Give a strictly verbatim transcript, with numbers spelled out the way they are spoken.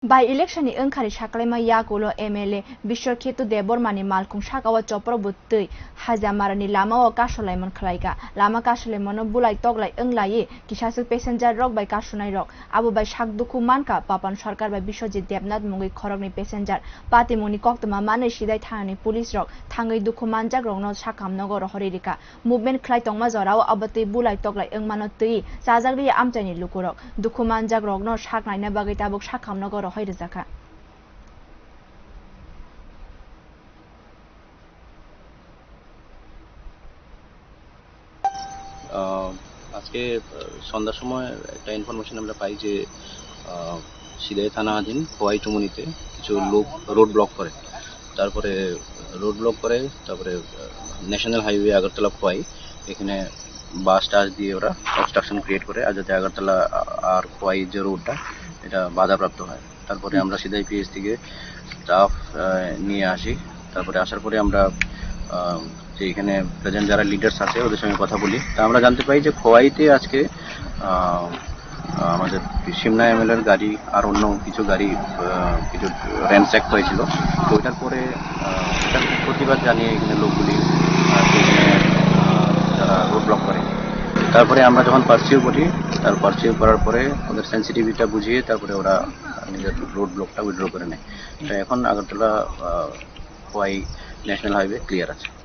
By election ni wngkhari saklaima yakulo M L A Biswakhetu Debbarma ni malkhung saka o chopro bo twi Hajamarani lama o kasolaimon khlaika. Lama kasolaimano bulai toklai wnglaiwi kisaswk passenger rok bai kasunai rok. Abo bai sak dukhu mankha Papan Sarkar bai Biswajit Debnath mungwi khoroknwi passenger. Patimungni koktwma manwi sidai thanani police rok thangwi dukhu manjak rokno sakham nogo rohorwi rikha. Movement khlai tongma jorao abo twi bulai toklai wngmano twi chajakliya amchaini lukurok. Dukhu manjak rokno sak naina bagwi tabuk sakham nogo rohoi rwjakha. আহ, আজকে আহ, সন্ধ্যার সময় একটা ইনফরমেশন আমরা পাই যে আহ, সিদাই থানাধীন খোয়াই চুমুনিতে কিছু লোক রোড ব্লক করে। তারপরে রোড ব্লক করে, তারপরে ন্যাশনাল হাইওয়ে আগরতলা খোয়াই, এখানে বাস টাস দিয়ে ওরা অবস্ট্রাকশন ক্রিয়েট করে, আর যাতে আগরতলা আ- আর খোয়াই যে রোডটা, এটা বাধাপ্রাপ্ত হয়। তারপরে আমরা সিদাই পিএস থেকে স্টাফ নিয়ে আসি। তারপরে আসার পরে আমরা আহ, যে এখানে প্রেজেন্ট যারা লিডার্স আছে, ওদের সঙ্গে কথা বলি। তা আমরা জানতে পারি যে খোয়াইতে আজকে আহ, আহ, আমাদের সিমনা এমএলএর গাড়ি আর অন্য কিছু গাড়ি আহ, কিছু র্যানস্যাক হয়েছিল। তো ওইটার পরে আহ, এটার প্রতিবাদ জানিয়ে এখানে লোকগুলি আহ, এখানে আহ, তারা রোড ব্লক করে। তারপরে আমরা যখন পারসিউ করি, তার পারসিউ করার পরে ওদের সেন্সিটিভিটিটা বুঝিয়ে তারপরে ওরা নিজের রোড ব্লকটা উইথড্র করে নেয়। তো এখন আগরতলা আহ, খোয়াই ন্যাশনাল হাইওয়ে ক্লিয়ার আছে।